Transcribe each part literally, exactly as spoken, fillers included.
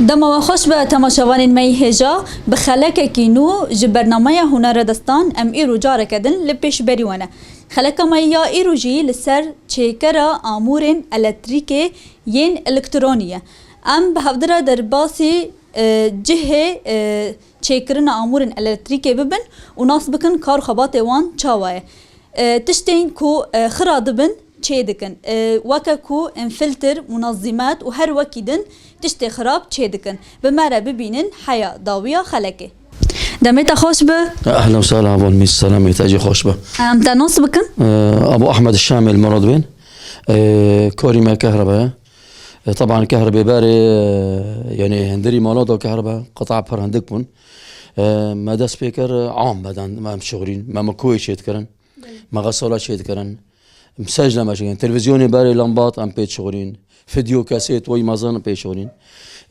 Dema we xweş be temaşevanên me yê hêja, bi xelekekî nû ji bernameya Hunere Destan em îro careke din li pêşberî we ne. Xeleka me ya îro jî li ser çêkera amûrên elektrîkê yên elektronî ye. Em bi hevdira derbasî, e, cihê, e, çêkirina amûrên elektrîkê bibin û nas bikin kar xebatê wan çawa ye. E, tiştên ku, e, xira dibin çê dikin. E, weke ku infiltir, munezzimet û her wekî din tiştê xirab çê dikin. Bi me re bibînin heya dawiya xelekê. Demê te xweş be. Ehlen û sehlen, heval mîz, selamê te jî xweş be. Em te nas bikin? E, Abu Ahmed Şamê li Murad bên. E, karî me kehrebe ye. E, teban kehrebê berê, e, yanî hindirî mala da kehrebe, qita pir hindik bûn. E, me dest pê kir, e, am beden, me em şixulîn, me mikoyê çê dikirin, me xesala çê dikirin. Em secde me çêkirin. Televîzyonê berê lambat em pê şixulîn. Fidyo kesêt wey mezin pê şixulîn.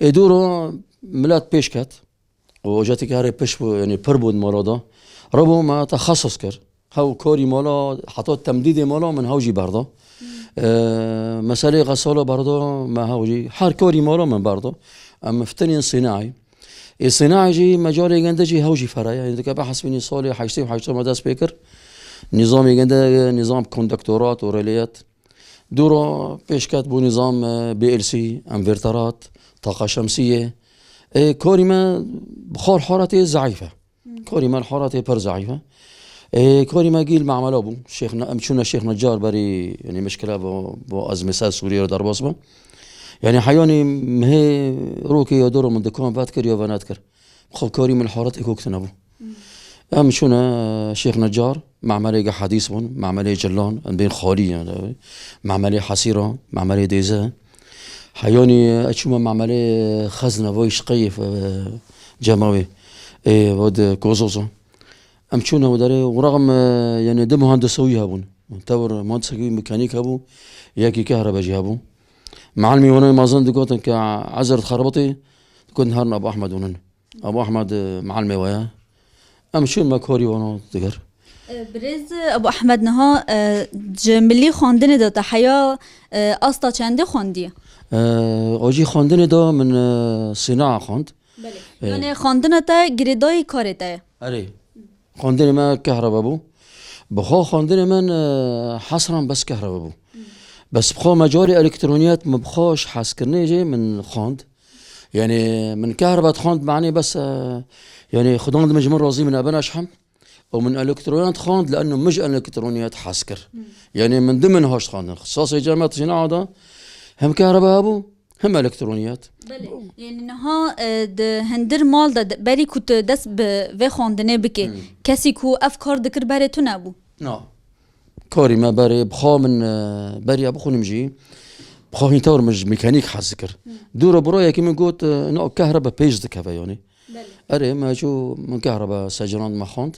Ê dûro milet pêş ket. Û ojetê ke herê piş bû, yanî pir bû di mala de. Rebo me texesus kir. Hew karî mala, heta temdîdê mala min hew jî berda. Eee, meseleyê xesala berda, me hew jî, her karî mala min berda. Em fitinên sînaî. Ê sînaî jî, mecalê gende jî hew jî fere ye. Yanî dike behesbînî salê heştê û heşt me dest pê kir. Nîzamê gende, nîzam konduktorat û releyet. Dûro pêşket bû nîzam, e, B L C, enverterat, taqa şemsiyê. E, karî me bi xwe li haratê zeîf e. Karî me li haratê pir zeîf e. E, karî me gîl memela bû. Şêx Ne-, em çûne Şêx Necar berî, yanî mişkile bo, bo ez mesela Sûriyê re derbas bim. Yanî heyanî mihê rokê ya dûro min dikan vedkir ya venedkir. Xwe karî min li haretê kok tune bû. Em çûne Şêx Necar, memelê ge hedîs bûn, memelê Cilan, em bên xalî, yani, memelê Hesîra, memelê Dêze. Heyanî ez çûme memelê Xezne, vay şiqeyê, e, cema wê, ê, vod Kozozo. Em çûne û derê, û rexm, e, yani, du muhandisewî hebûn. Tewr muhandisekî mekanîk hebû, yekî kehrebe jî hebû. Mealimî wana mezin digotin ke ezer dixerbitî, digotin herin Abu Ehmed ûnin. Abu Ehmed, e, mealimê we ye. Em çûn me karî wana dikir. E, birêz Abu Ehmed, niha, e, ji milî xwendinê de te heya, e, asta çendê xwendiye? E, o jî xwendinê de min, e, sînaa xwend. Belê. E. Yani xwendina te girêdayî karê te ye? Erê. Xwendinê me kehrebe bû. Bi xwe xwendinê min, e, hesran bes kehrebe bû. Bes bi xwe mecalê elektroniyet min bi xwe ji hezkirinê jî min xwend. Yani min kehrebe dixwend, manê bes, e, yani Xudan di min ji min razî min ebin eşhem. Û min elektroniyet xwend, li eno min ji elektroniyet hez kir. Yani min di min haşt xwendin. Xisasê cemet jî neada hem kehrebe hebû, hem elektroniyet. Belê. Yani niha, e, di hindir mal de, de, berî ku tu dest bi vê xwendinê bikê, kesî ku ev kar dikir berê tu nebû? Na. Karî me berê, bi xwe min, e, beriya bixwînim jî, bi xwe hîn tewr min ji mekanîk hez dikir. Dû re bi rayekî min got, e, na kehrebe pêş dikeve yani. Belê. Erê, me çû min kehrebe secirand me xwend.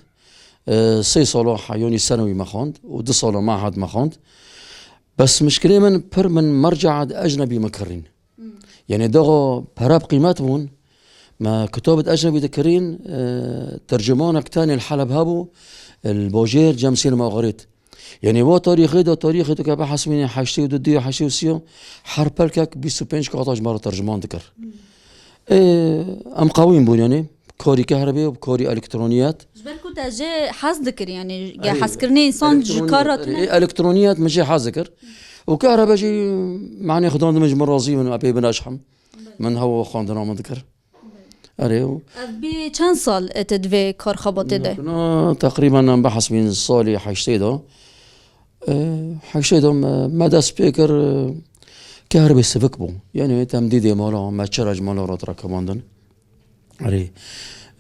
E, sê sala heyanî senewî me xwend û du sala mehed me xwend. Bes mişkilê min pir min mercead ecnebî me kirîn. Yani daxa pere bi qîmet bûn. Me kitabit ecnebî dikirîn, e, tercümanek tenê li Heleb hebû, li bajêr Cemsîl Maxirêt. Yani wa tarîxê de, tarîxê dike behesbînê heştê û du, heştê û sî, her pelkek bîst û pênc kata ji me re tercüman dikir. Ê, em qewîn bûn, yani, karî kehrebê û karî elektroniyet. Ji ber ku te jê hez dikir, yani, ge hezkirinê însan ji kar re tune? Ê, elektroniyet min jê hez dikir. Û kehrebe jî, manê Xudan di min ji min razî bin, epê bin eşhem. Min hew xwendina min dikir. Erê. Ev bî çend sal, e, tu di vê karxebatê de? Na, teqrîben em behesbîn salê heştê de. E, heştê de me, me dest pê kir, e, kehribê sivik bû. Yani temdîdê mala, me çira ji mala re direkebandin. Erê.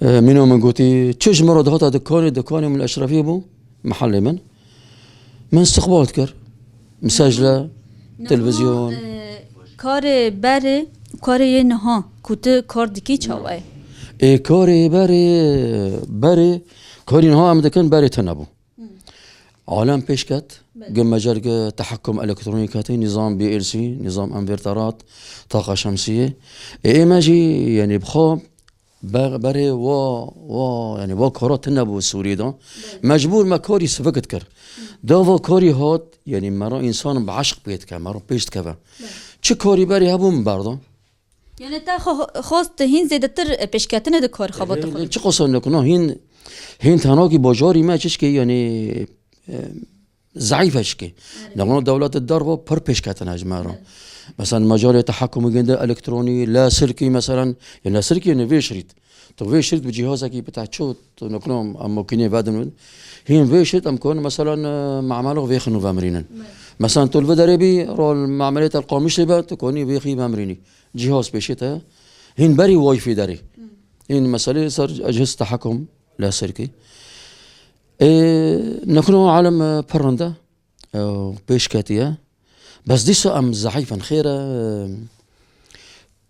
E, mîna min gotî, çi ji min re dihata dikanê, dikanê min li Eşrefiyê bû, mehelê min. Min istiqbal dikir. Mesajle, televizyon. Niha, e, karê berê, karê yê niha, ku tu kar dikî çawa ye? Ê, karê berê, berê, karî niha em dikin, berê tune bû. Alem pêş ket, gin me cer gi tehekum elektronî ketê, nîzam B L C, nîzam enverterat, taqa şemsiyê. Ê, ê me jî, yani, bi xwe Ber-, berê wa, wa, yani wa kara tune bû Sûriyê de. Belê. Mecbûr me karî sivik dikir. Da va karî hat, yani me re însan bi eşq pê dike, me re pêş dikeve. Belê. Çi karî berê hebû min berda. Yani te xwe-, xwest hîn zêdetir pêşketinê di kar xebatê xwe. Çi qasa nekuna hîn, hîn tenakî bajarî me çişkê, yani, e, zeîf e çişkê. Nekuna dewlet di derva pir pêşketin e ji me re. Mesela macarê tehekumê gende elektronî, lasirkî mesela, ya lasirkî ne vê şirît. Tu vê şirît bi cihazekî bi te çi tu nekuna em makînê vedin. Hîn vê şirît em kon mesela, e, mamelo vêxin û vemirînin. Mesela tu li vê derê bî, rol mamelê te li Qamişlê be, tu konî vêxî vemirînî. Cihaz pêşê te. Hîn berî wayfî derê. Hîn meselê ser ecihaz tehekum lasirkî. Ê, nekuna alem, e, pir rind e, e, pêş ketiye. Bes dîsa em zeîf in. Xêr e, e,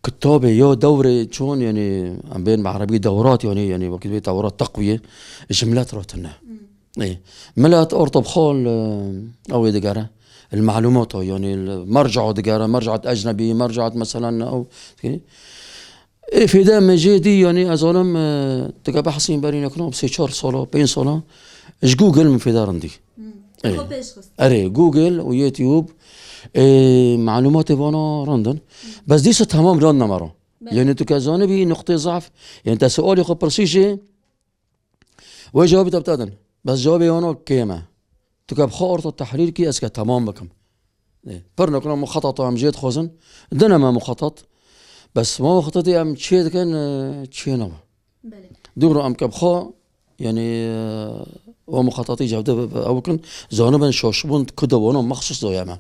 kitabê ya dewrê çon, yani em bên bi erebî dewrat, yani, yani wekî bê dewrat teqwiye, ji milet re tune. Ê, milet orta bi xwe li, ew ê digere, li malûmata, yani li merca digere, merca ecnebî, merca mesela ew, ê, fêde min jê dî, yani ez alim, e, dike behsîn berî nekuna, sê çar sala, pênc sala, ji Google min fêde rindî. Ê, erê, Google û YouTube, ê, malûmatê vana rindin. Bes dîsa temam randine me re. Yani tu ke zanibî nuqtê zaf, yani te sualê xwe pirsî jê, wê cewabî te bi te din. Bes cewabê wana kêm e. Tu ke bi xwe orta tehlîl kî, ez ke temam bikim. Ê, pir nekuna muxetata em jê dixwazin. Dine me muxetat. Bes ma muxetatê em çê dikin, e, çê nebe. Dûr em ke bi xwe, yani, e, wa muxetatî cevde ew bikin, zanibin şaşbûn ku de wana mexsus doye me.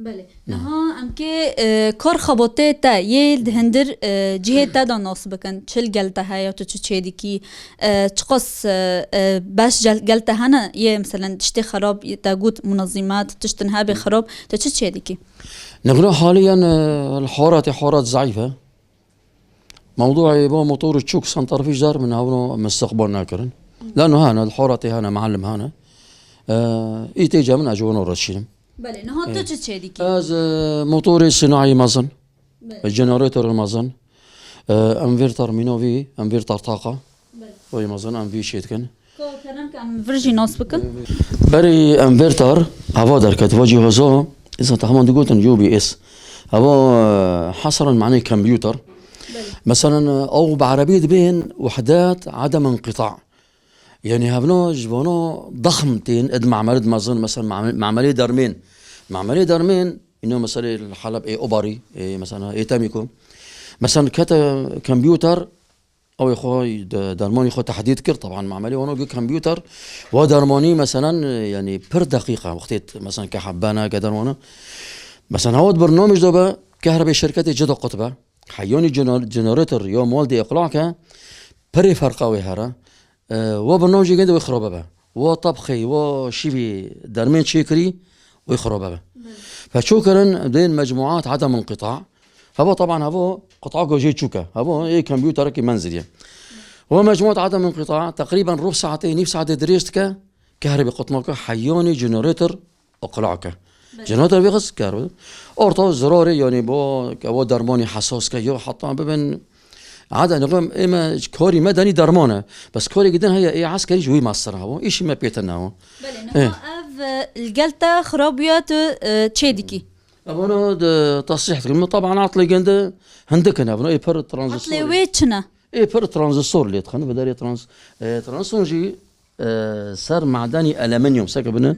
Belê. Niha em kê, e, kar xebatê te yê di hindir, e, cihê te de nas bikin. Çi li gel te heye, tu çi çê dikî, e, çiqas, e, e, beş gel, gel te hene yê, meselen, tiştê xerab te got, munezîmat, tiştin hebê xerab, tu çi çê dikî? Nexwe haliyen, e, li Horatê, Horat zeîf e. Mewdûê bo motor û çûk santarfîj dar min hewno min istiqbal nakirin. Lano hene, li Horatê hene, meallim hene. E, îtê cem min ez ji wan re çînim. Belê, niha tu çi çê dikî? Ez, e, motorê sinaî mezin, Belê. Generatorê mezin, e, enverter mîna vî, enverter taqa. Belê. Wê mezin em vî çê dikin. Ka kerem ke em vir jî nas bikin. Berî enverter hava derket, va cîhoza, îsa te heman digotin U B S. Hava, e, hesran manê kompûter. Belê. Meselen, e, ew bi erebî dibên wehdat edem inqita. Yani hevna ji vana dexm tên, ed mamel ed mezin, mesela mame-, mamelê dermên. Mamelê dermên, îno mesela li Heleb ê Obarî, ê mesela ê Temîko. Mesela kete kompûter, ew ê xwe de-, dermanî xwe tehdîd kir. Taban mamelê wana got kompûter, wa dermanî mesela, yani pir deqîq e, wextê t-, mesela ke hebbe ne, ke dermana. Mesela hewt bernamij de be, kehrebê şirketê cida qutbe. Heyanî gener-, generator ya mal de iqla ke, pirê ferqa wê here. E, wa bernamijê gende wê xirabe be. Wa tabxê, wa şîvî dermên çêkirî, wê xirabe be. Belê. Fe ço kirin, dên mecmuat edem inqita. Heva taban heva qitaka jê çûk e. Heva ê kompûterekî menzilî ye. Wa mecmuat edem inqita, teqrîben rûb saetê, nîv saetê dirêj dike, kehrebe qutmaka heyanî generator iqla ke. Belê. Generator vêxist kar. Orta zirarê, yani bo, ke wa dermanî hesas ke, yo heta bibin, Ada nixwem ême karî me denî derman e. Bes karê gidin heye, ê eskerî ji wî mestir habo. Îşî me pêtir newo. Belê, niha ev, e, li gel te xirab bûye, tu, e, çê dikî? Evana de tasrîh dikim. Taban atlê gende hindik in evana. Ê pir transistor. Atlê wê çi ne? Ê pir transistor lê dixin. Bi derê trans-, e, transistor jî e, ser madenî alüminyum, seke bine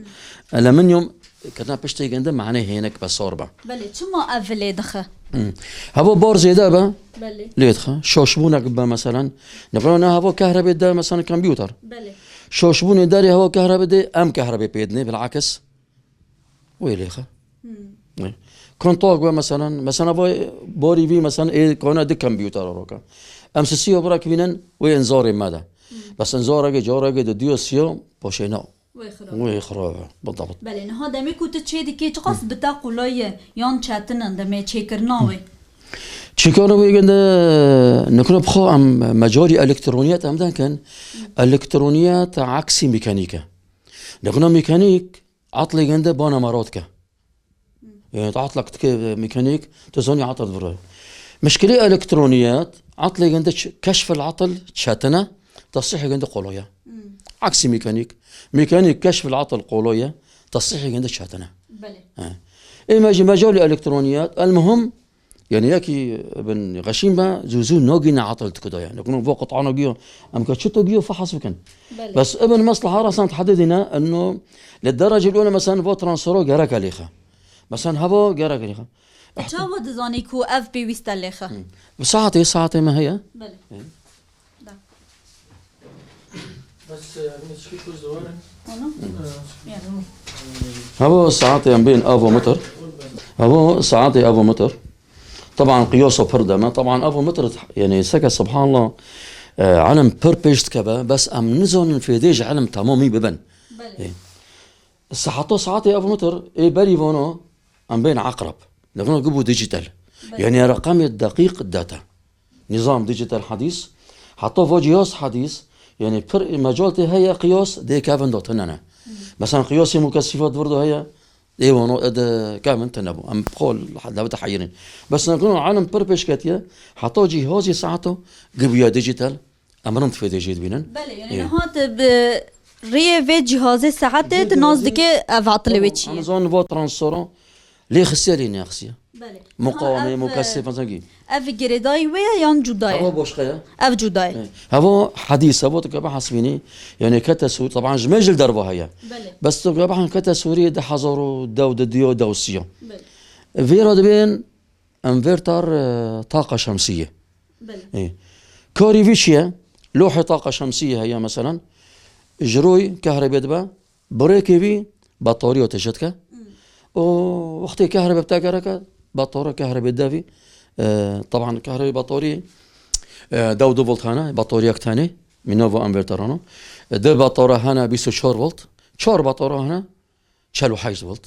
alüminyum, ketna piştê gende mane hênek be sor be. Belê, çima ev lê dixe? Hmm. Hava bar zêde be, Belê. Lê dixe. Şaşbûnek be meselen. Nefera ne hava kehrebê de meselen kompûter. Belê. Şaşbûnê derê hava kehrebê de em kehrebê pê dinê, bilakis. Wê lêxe. Hmm. Kontak ve meselen, mesela vay borî vî meselen ê kone di kompûter roke. Em sisiya bira kivînin wê inzarê me de. Hmm. Bes inzareke careke di duya siya paşê ne. Wê xirab. Wê xirab e, bidabt. Belê, niha demê ku tu çê dikê, çiqas bi te qulay ye, yan çetin in demê çêkirina wê? Çêkana wê gende, nikna bi xwe em mecarî elektroniyet em denkin. Elektroniyet aksî mekanîk e. Nikna mekanîk, Atlê gende bana me radike. Yani atlak dike mekanîk, tu zanî atal vire. Mişkilê elektroniyet, atlê gende ç-, keşfil atal çetine, tasihê gende qoloye. Hmm. Aksî mekanîk. Mekanîk keşfil atal qoloye, tasihê gende çetine. Belê. He. Ê me jî mecalê elektroniyet, el muhim, Yani yekî bin xeşîn be, zû zû nagîne etil dikida yani. Kunu vo qit'ana giyo, em ke çito giyo fehs bikin. Belê. Bes Ibn Maslaha rasan tehdidine, enno li derecê lûne, mesela vo transfero gerek e lêxe. Mesela havo gerek e lêxe. Tu çawa dizanî ku ev pêwîst e lêxe? Hı. Bi saetê, saetê me heye. Belê. Hı. Da. Bes, e, min çikî ku ziwarin. Onu? E, Ya. Havo saetê em bên avo mitir. Havo saetê avo mitir. Taban qiyaso pir deme. Taban avo mitir, yani seke subhanallah, e, ilim pir pêş dikeve. Bes em nizanin fêdê ji ilim temamî bibin. Belê. E. Saeto saetê avo mitir, ê berî vano, em bên eqreb. Devno gibû dijital. Belê. Yani reqemê deqîq data. Nizam dijital hadîs. Heta va cihaz hadîs, yani pir mecal tê heye qiyas, dê kevin do tine ne. Hı. Mesela qiyasê mukessifat virdo heye, ê wano ede kevin tine bû. Em xol dewte heyirîn. Bes nekino alim pir pêş ketiye, heta cihazê saeto gibiya dijital, em rind fêdê jê dibînin. Belê, yani Ê. niha te bi rêyê vê cihazê saetê Vê te nas cihazê dike ev atilê wê Tamam, çi ye? Amazon va transfero lê xistiye lê nexistiye. Belê. Muqawemê, Niha ev, mukessif, e, mesela ki. Ev girêdayî wê ye yan cuda ye? Hava boşqa ye. Ev cuda ye. E, hava hadîs, hava tu ke behesbînî, yani kete Sûrî, taban ji me jil derva heye. Belê. Bes tu ke behn kete Sûrî di hezar û dew, di diyo, dew siyo. Belê. Vêra dibên em vêrtar, e, taqa şemsî ye. Belê. E. Karî vî çi ye? Lohê taqa şemsî ye heye, mesela. Ji roy kehrebê dibe, Birêkê vî batarî ateşe dike. Hmm. Û wextê kehrebe bi te gereke, batara kehrebê devî, e, taban kehrebê batarî, e, dew du volt hene, batariyek tenê, mîna va em vêrterano. E, di batara hene bîst û çar volt, çar batara hene çel û heşt volt.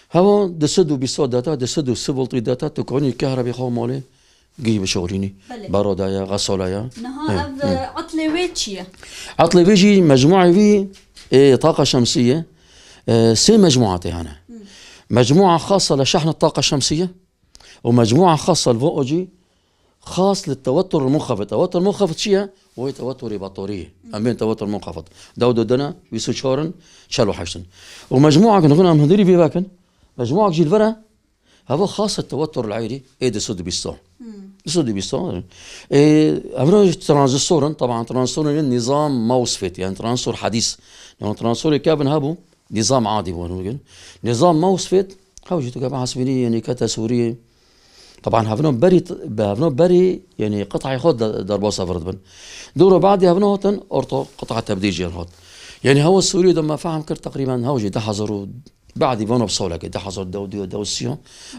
Hewa di sed û bîst data, di sed û sî voltî data, tu kanî kehrebê xwe malê gî bişorînî. Belê. Baroda ya, xesola ya. Niha Hı, ev, hı. e, etlê wê çi ye? Etlê vê jî mecmuê vî, ê, taqa şemsî ye. E, sê mecmua tê hene. Hı. Mecmua xasa li şehna taqa şemsî ye. Û mecmua xasa li vo ocî xas li tewetur munxafit. Tewetur munxafit çi ye? Wê teweturê batorî ye. Hı. Em bên tewetur munxafit. Dew du dene, bîst û çar in, çel û heşt in. Û mecmua kin, em hundirî vê vekin. Mecmua jî li vir e. Heva xas e tewetur li eyrî, ê di sed û bîst. Hmm. Di sed û bîst. Ê, evra transistor in, taban transistor in nizam MOSFET, yani transistor hadîs. Yani transistorê kevin hebû, nizam adî bû, bugün. Nizam MOSFET, hew jî tu ke behesbînî, yani kete Sûriyê. Taban hevno berî, bi hevno berî, yani qitayê xwe de-, derbasa vir dibin. Dûro badî hevno hatin, orto qita tebdîl jê hat. Yani hewa Sûriyê de me fehm kir, teqrîben hew jî deh hezar û Badî vano bi solekê, du hezar dew, du hezar sî,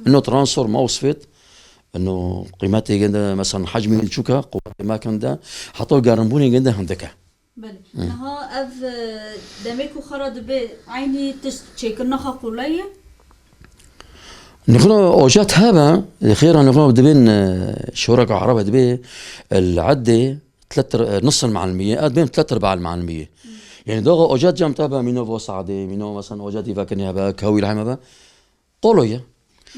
ino transistor MOSFET, ino qîmetê ginde, mesela hecmê çûk e, quwetê me ginde, heta germbûnê ginde hindik e. Belê. Hı. Niha ev, e, demê ku xwe re dibe, eynî tişt çêkirina xwe qûle ye? Nixwe ojet hebe, xêra nixwe dibên, e, şoreka Erebe dibe, el eddê, تلات ر-، نص المعلمية، اد بين تلات ارباع المعلمية. يعني دوغا اوجات جام تابا مينو فو سعدي، مينو مثلا اوجات يفكرني هبا كوي العام هبا. قولوا يا.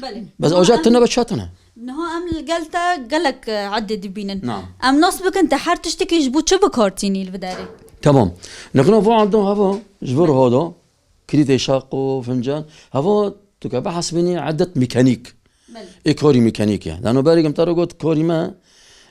Belê. بس Niha اوجات em, تنا بتشاتنا. Niha em li gel te gelek, e, eddê dibînin. نعم. Em nas bikin te her tiştekî ji bo çi bi kar tînî li vê derê? تمام. نحن فو عندهم هبا جبر هودو. Kilîtê şaq û fincan. Heva tu ke bihesbînî edet mîkanîk. Belê. Ê karî mîkanîk e. Lano berî em te re got karî me,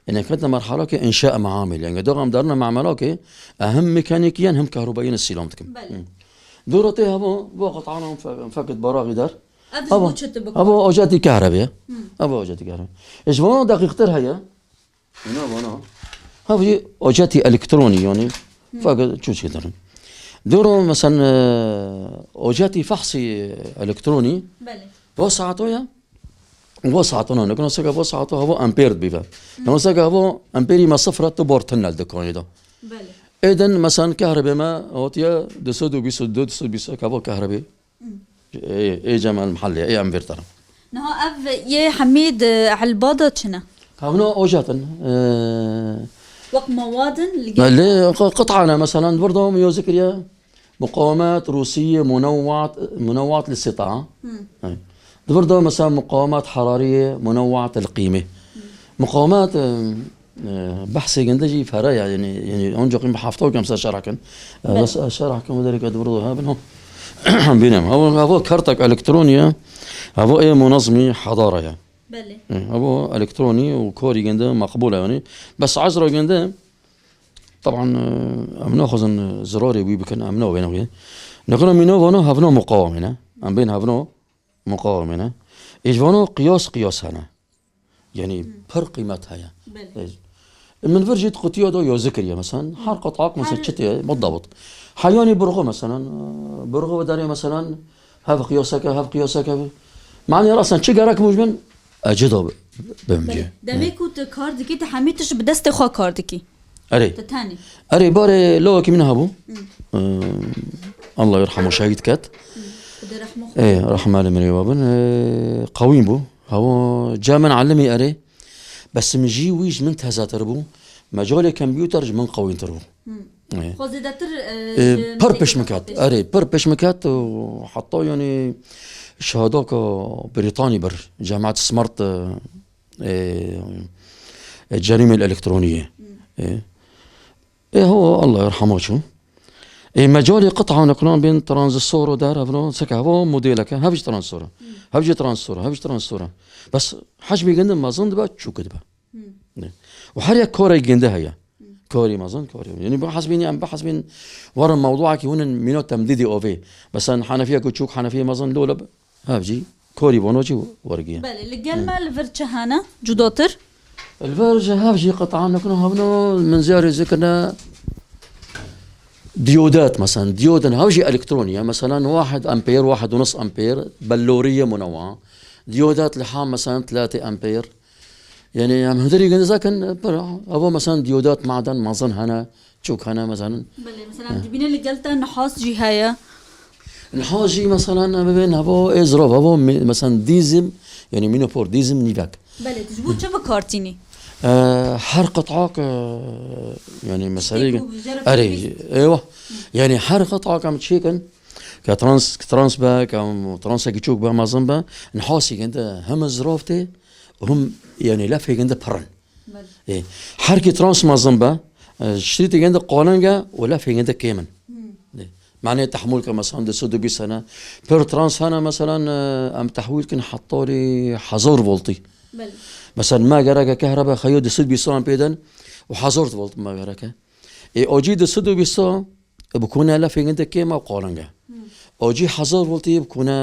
ene kete merhala ke înşa meamil. Yani doxam darna memela ke, e, hem mîkanîkî yen hem kehrûbayî ne sîlam dikim. Belê. Hı. Dûra tê heva, bu qitana fe-, feket baraxî der. Ev ji bo çi tu bikar? Hava ocatî kehrebê. Hı. Hava ocatî kehrebê. E, ji vana deqîqtir heye. Vana, vana. Ha, vî ocatî elektronî, yani, Hı. fakat çûçî derin. Dûro, mesela, e, ocatî fehsî elektronî, Belê. va saeto ya, va saeto ne, nekuna seka va saeto hava amper dibive. Hı. Nekuna seka hava amperî me sifra tu bor tunnel dikanî da. Belê. Êdin, mesela, kehrebê me, otiye, du sed û bîst û du, du sed û bîst hava kehrebê. Ê, ê cem el mihellê, ê em vêrterin. Niha ev yê hemî di elba de çi ne? Hevno ojatin. Ee, Wek mewad in li gel- Lê qi-, qit'ane, mesela, di vir de min yo zikiriye. Muqawemat Rûsiyê munewwat, munewwat li sita. Hmm. Hey. Di vir de, mesela, muqawemat harariyê munewwat li qîmê. Hmm. Muqawemat, e, E, behsê ginde jî fere ya, yani, yani, onca qîm hafta û kemse şerh kin. E, Belê. Bes, e, şerh kin, derek e, dibir ha, bin, ha. Bînim. Hava, hava kertek elektronî ye. Hava ê munazmî hadara ye. Belê. E, evo elektronî û karî ginde maqbûl e yanî. Bes ezra ginde, teban, e, em naxwazin, e, zirarê wî bikin, em navêne wê. Nekana mîna vana hevna muqawimê ne. Em bên hevna muqawimê ne. Ê ji vana qiyas qiyas hene. Yanî pir qîmet heye. Belê. E, min vir jî di qutiya da yazî kiriye, mesela, her qit'ak, mesela, çi tê, bidabit. Heyanî burxu, mesela, e, burxu ve derê, mesela, hev qiyaseke, hev qiyaseke. Manê rasan çi gerek mûj bin, e, cida bi-, bim cê. Belê. Demê ku tu kar dikî, tu hemî tişt bi destê xwe kar dikî. Erê. Tu tenê. Erê, barê lawekî min hebû. Hı. E, Allah yerhamu şehîd ket. Hı. Xwedê rehma xwe. Ê, rehma li mirê we bin. E, qewîn bû. Hewa ca min elimî erê. Bes min jî wî ji min tezatir bû. Mecalê kompûter ji min qewîntir bû. Hı. Ê. Xwe zêdetir, e, Ê, ji pir pêş min ket. Erê, pir pêş min ket û heta yanî şahadaka Brîtanî bir. Cemat Smart, e, e, e, cerîmê elektronî ye. Hı. E. Ê, ho, Allah yerhama çû. Ê, mecalê qit'a nekuna bên transistor û der, evno, seke heva modeleke, hev jî transistor e. Hev jî transistor e, hev jî transistor e. Bes hecmê ginde mezin dibe, çûk dibe. Ne. Û her yek karê ginde heye. Karê mezin, karê. Yanî bihesbînî, em bihesbîn, werin mewduakî hûn in mîna temdîdê avê. Mesela henefiya ku çûk, henefiya mezin, lole bi-, Hev jî karî vano jî wergiye. Belê, li gel me li vir çi hene cudatir? Li vir ji hev jî qet'a nekuna hevno min ziyarê zikirine diyodat, mesela, diyodin hev jî elektronî ye. Mesela, wahid amper, wahid û nus amper, bellorî ye munewa. Diyodat li ha, mesela, tlatê amper. Yanî, em hundirî gindi zakin, pir, evo, mesela, diyodat maden, mezin hene. Çok hene mezanin. Belê, mesela, em dibîne li gel te nihas jî heye. Nihas jî, mesela, em bibên hevo ê zirav, hevo me-, mesela, dîzim, yanî mînopor, dîzim nîvek. Belê, tu ji bo çi bi kar tînî? E, her qit'ak, e, yanî meselê, erê, eywa. Yanî her qit'ak em çêkin, ke trans, ke trans be, ke transekî çok be, mezin be, nihasî ginde hem zirav tê, hem, yanî, lefê ginde pir in. Belê. Ê, her kî trans mezin be, e, şirîtê ginde qalin e û lefê ginde kêm in. Hmm. Ê, manê tehmûl ke, mesela, di sed û bîst hene. Pir trans hene, mesela, e, em tehwîl kin hetarî hezar voltî. Belê. Mesela, me gereke kehrebe xeyo di sed û bîst an pê den û hezar volt me gereke. Ê, o cî di sed û bîst bi kûne lefê ginde kêm e û qalin e. Hmm. O cî hezar voltî bi kûne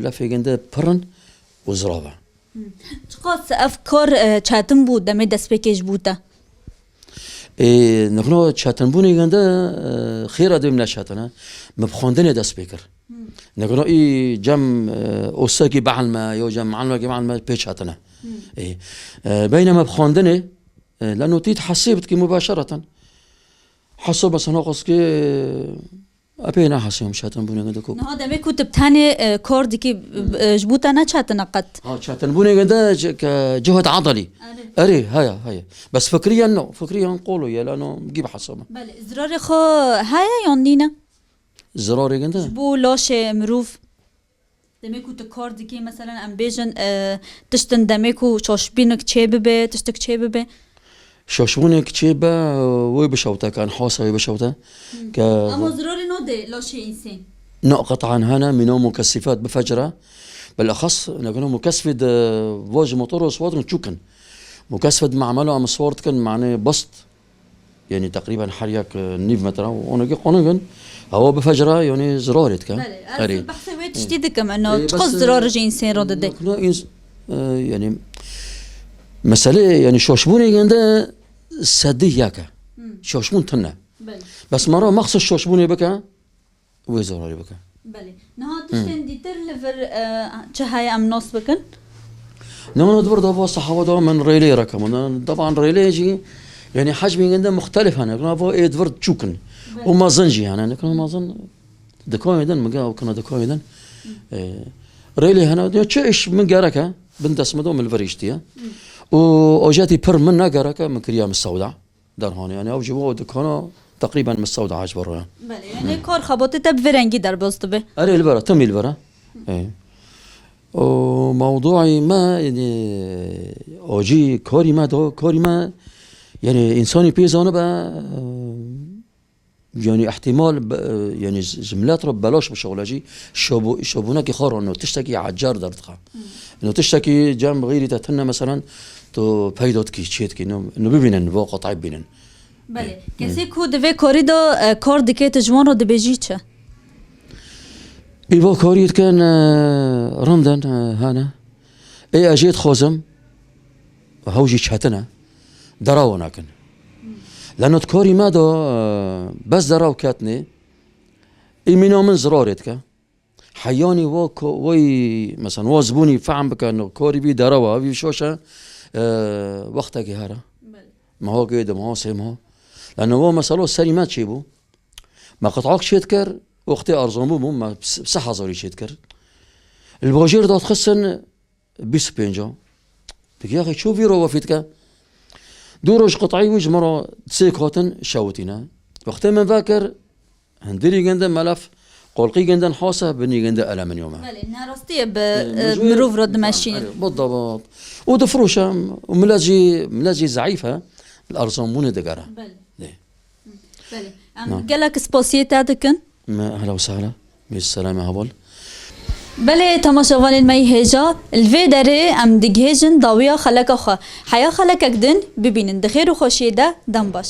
lefê ginde pir in û zirav e. Hmm. Çiqas ev kar, e, çetin bû demê destpêkê ji bo te? Ê, nixno çetinbûnê ginde, e, xêra dê min neçetine. Min bi xwendinê dest pê kir. Hmm. Nixno î cem, e, ostekî behl me, yo cem me'lmekî behl me pê çetine. Hmm. Ê, e, beyne me bi xwendinê, e, leno tît hesê bitkî mubaşereten. Hesab mesela qas ki, e, epey ne hesê em çetinbûnê ginde ku. Niha demê ku tu bi tenê, e, kar dikî, e, ji bo te ne çetin e qet. Ha, çetinbûnê ginde ke cihd adalî. Erê. Erê, heye, heye. Bes fikriyen no, fikriyen qolo ye, leno gî bi hesab e. Belê, zirarê xwe heye yan nîne? Zirarê ginde? Ji bo laşê mirov. Demê ku tu kar dikî, meselen, em bêjin, e, tiştin demê ku şaşbînik çê bibe, tiştik çê bibe. Şaşbûnek çê be, wê bişewte, ke nihasa wê bişewte. Hmm. Ke ama zirarê nade laşê însên. Na, qet'an hene, mîna mukesifat bifecre. Bilexas, nekuna mukesifê de vaj motor û swar dikin çûkin. Mukesifê de mamelo em swar dikin, manê bast. Yanî teqrîben her yek, e, nîv metre û onekî qoning in. Ewa bifecira, yanî zirarê dike. Belê, ez behsê wê tiştî dikim, ino çiqas zirar ji însên re dide? Nokna ins-, e, yanî meselê, yanî şaşbûnê ginde sedî yek e. Hmm. Şaşbûn tune. Belê. Bes mara mexsus şaşbûnê bike, wê zirarê bike. Belê. Niha tiştên dîtir li vir, e, çi heye em nas bikin? Niha di vir de vasta hewa de min rêlê rekemin. Devan rêlê jî, yanî hecmê ginde muxtelif hene. Niha vo ê di vir çûk in. Belê. Û mezin jî hene. Nikna mezin dikayê din, min ga ew kina dikayê din. E, rêlê hene. Ya çi iş min gereke, bin dest min de min li vir îştiye. Û ojetî pir min negereke, min kiriye min sewda. Derhanê. Yanî ew ji bo dikana teqrîben mistewda ji bo royan. Belê, yanî kar xebatê te bi vê rengî derbas dibe. Erê, li vera, timî li vera. Ê. O mewduî me, yanî, o jî karî me do, karî me, yanî, însanî pê zanibe, e, Yanî ihtimal be-, yanî ji ji milet re belaş bişewile jî şabû-, şabûnekî xwe re no tiştekî ecar derdixe. No tiştekî cem xeyrî te tune meselen tu peyda dikî, çê dikî, no, no bibînin, va qet'î bibînin. Belê. Kesê ku di vê karî de, e, kar dike, tu ji wan re dibêjî çi? Î va karî dikin, e, rindin, e, hene. Ê ez jê dixwazim, hew jî çetin e. Derawa nakin. Leno di karî me de, e, bes deraw ketnê, î mîna min zirarê dike. Heyanî wa ko-, way, mesela, wa zibûnî fehm bike, no karî vî derawa, vî şaş e, e, wextekî here. Belê. Meha kê, di meha, sê meha. Leno wa mesela serî me çêbû. Me qit'ak çê dikir, wextê erzan bû, me se-, sê hezarî çê dikir. Li bajêr dadixistin bîst û pênc a. Dike, yaxê ço vî ro wefî dike. Du roj qit'î wî ji min re sêk hatin şewitîne. Wextê min vekir, hundirî gindin melef, qolqî gindin hase, binî gindin elemînyum e. Belê, nerastî ye bi, Ê, e, mecbûr mirov re dimeşînin. Erê, bidebat. Û difiroşe, û milet jî, milet jî zeîf e, li erzanbûnê digere. Belê. Ê. Belê. Em Na. gelek spasiyê te dikin. Me, ehla û sehla. Mêj selamê heval. Belê, temaşevanên me yî hêja, li vê derê em digihêjin dawiya xeleka xwe. Heya xelekek din bibînin. Di xêr û xweşiyê de, dem baş.